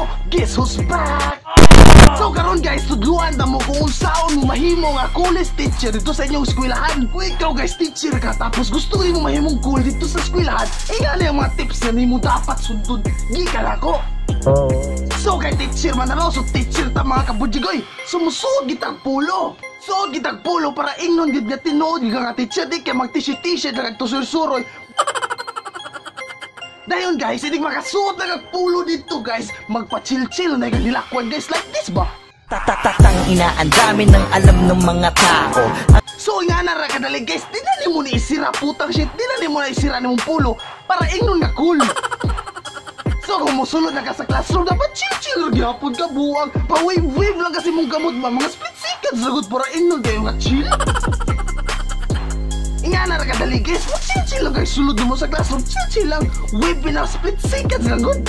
So, guess who's back? So karon guys, tudluan na mo kung unsaon mo mahimo nga coolest teacher dito sa inyong eskwelahan. Kung ikaw guys, teacher ka tapos gusto nimo mahimong cool dito sa eskwelahan, ingani ang mga tips na nimo dapat sundon. Gikan nako. So kay teacher man na, so teacher ta mga kabujigoy. Sumusuod gitag polo. Suod gitag polo para ingnon gid nga tinuod gid nga teacher, di kay mag t-shirt t-shirt lang tusursuroy. Dayon guys, hindi makasuot na pulo dito guys. Magpa-chill-chill na yung nilakwan guys, like this ba? Tatatang ina, ang dami ng alam ng mga tao. So nga na ra kadali guys, di na nimo ni isira, putang shit, di na nimo na isira nimong pulo para ingnon nga cool. So kung musulod na ka sa classroom, dapat chill-chill ra gyapon ka, buwang. Pa-wave-wave lang kasi mong gamot ba, mga split seconds ragot para ingnon kayo nga chill. Nga na ra kadali guys, mo chill-chill lang guys, sulod mo sa classroom, chill-chill lang, wave na split seconds lang good.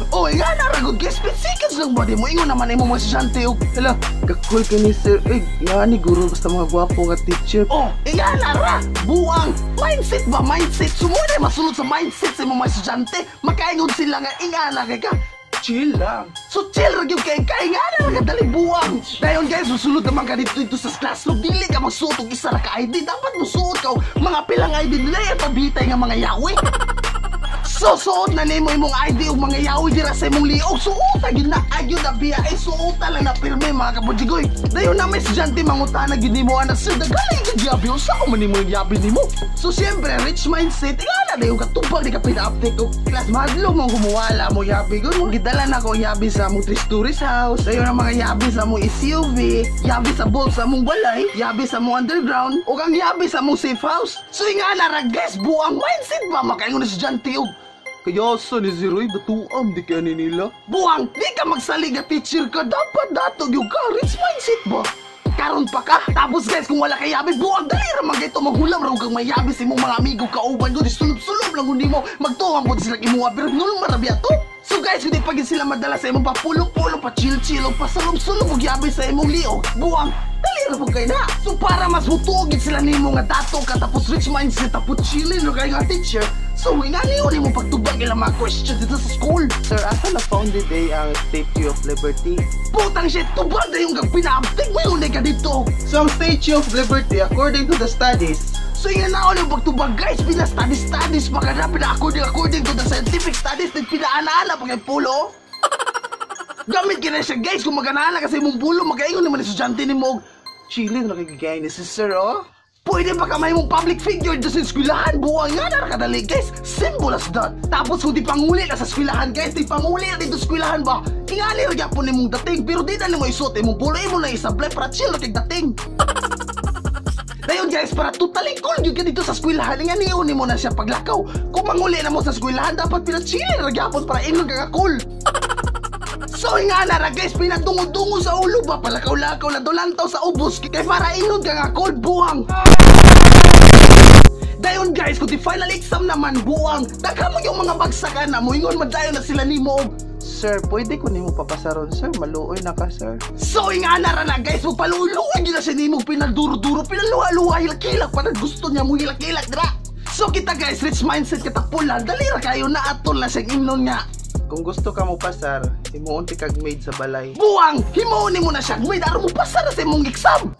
Oh, nga na ra good guys, split seconds lang ba di mo ingon naman imo mga estudyante og hala, kakul ka ni sir, eh, nga ni guro basta mga gwapo nga teacher. Oh, nga na ra, buwang, mindset ba, mindset, sumuna masulod sa mindset sa imong mga estudyante, makaingon sila nga ingana kay ka. Chill lang. So chill ra gyud kay kay nga na ra kadali, buwang. Dayon guys, musulod naman ka dito dito sa classroom, dili ka magsuot og isa ra ka ID, dapat musuot ka og mga pilang ID nila pabitay nga mga yawi. So suot na nimo imong ID ug mga yawi dira sa imong liog. Suota gyud na agyud na biya ay suota lang na pirme mga kabujigoy. Dayon na may estudyante mangutana gyud nimo ana sir, daghan gyud yabi usa ko man nimo yabi nimo. So siyempre rich mindset ingana dayon katubag di ka pina-update og class madlong mo gumuwala mo yabi gud mo gidala na ko yabi sa mong Three House. Dayon ang mga yabi sa mong SUV, yabi sa vault sa mong balay, yabi sa mong underground ug ang yabi sa mong safe house. So ingana ra guys, buang mindset ba makaingon estudyante og kaya sa ni Zeroy, batuam, di kaya ni nila. Buwang, di ka magsalig na teacher ka, dapat datog yung ka, rich mindset ba? Karon pa ka. Tapos guys, kung wala kay yabi, buwang, dali ra man ito, maghulam raw kang may yabi sa imong mga amigo kauban ko, di sulub-sulub lang kundi mo, magtuwang po sila imuha, pero nulong marabya to. So guys, kung di pa sila madala sa imong papulo-pulo, pa chill-chill, o pasulub-sulub og yabi sa imong liog, buwang, dali ra pud kay na. So para mas mutuogid sila nimo nga dato ka, tapos rich mindset, tapos chillin ra kay nga teacher. So ingani mo pagtubag ilang mga questions dito sa school. Sir, asa na founded day ang Statue of Liberty? Putang shit, tubag na yung pina-update mo yun ka dito. So ang Statue of Liberty, according to the studies, so yan na ulit pagtubag guys, pina-studies-studies pa ka na, pina-according to the scientific studies, pina-ana-ana pa kay pulo. Gamit ka na siya guys, kung mag-ana-ana kasi mong pulo, magaingon naman estudyante ni mo. Chilling na kagigay ni si sir, oh. Pwede pa ka may mong public figure dito sa eskwelahan. Buwang nga na kadali guys, simple as that. Tapos kung di panguli na sa eskwelahan guys, di panguli na dito sa eskwelahan ba, ingali ra gyapon nimong dating, pero di na nimo isuot imong pulo, imo na isablay para chill ra kay dating. Dayon guys, para totally cool gyud ka dito sa eskwelahan, nga niyo nimo na siya paglakaw. Kung manguli na mo sa eskwelahan, dapat pina-chill ra gyapon para ingon ka ka cool. So nga na ra guys, pinadungo-dungo sa ulo ba, palakaw-lakaw na dolantaw sa ubos kay para ingon ka nga cool, buwang. Dayon guys, kung di final exam naman, buwang, daghan mo yung mga bagsakan na mo ingon madayon na sila nimo. Sir, pwede ko nimo papasaron sir, maluoy na ka sir. So nga na ra na guys, magpaluoy-luoy gyud na siya nimo, pinaduro-duro, pinaluha-luha, hilak-hilak pa na gusto niya mo hilak-hilak dira. So kita guys, rich mindset katapulan, dali ra kayo na atol na siyang ingnon nga. Kung gusto ka mo pasar, himuon ti kag maid sa balay. Buwang, himuon nimo na siya maid aron mo pasar na sa imong exam.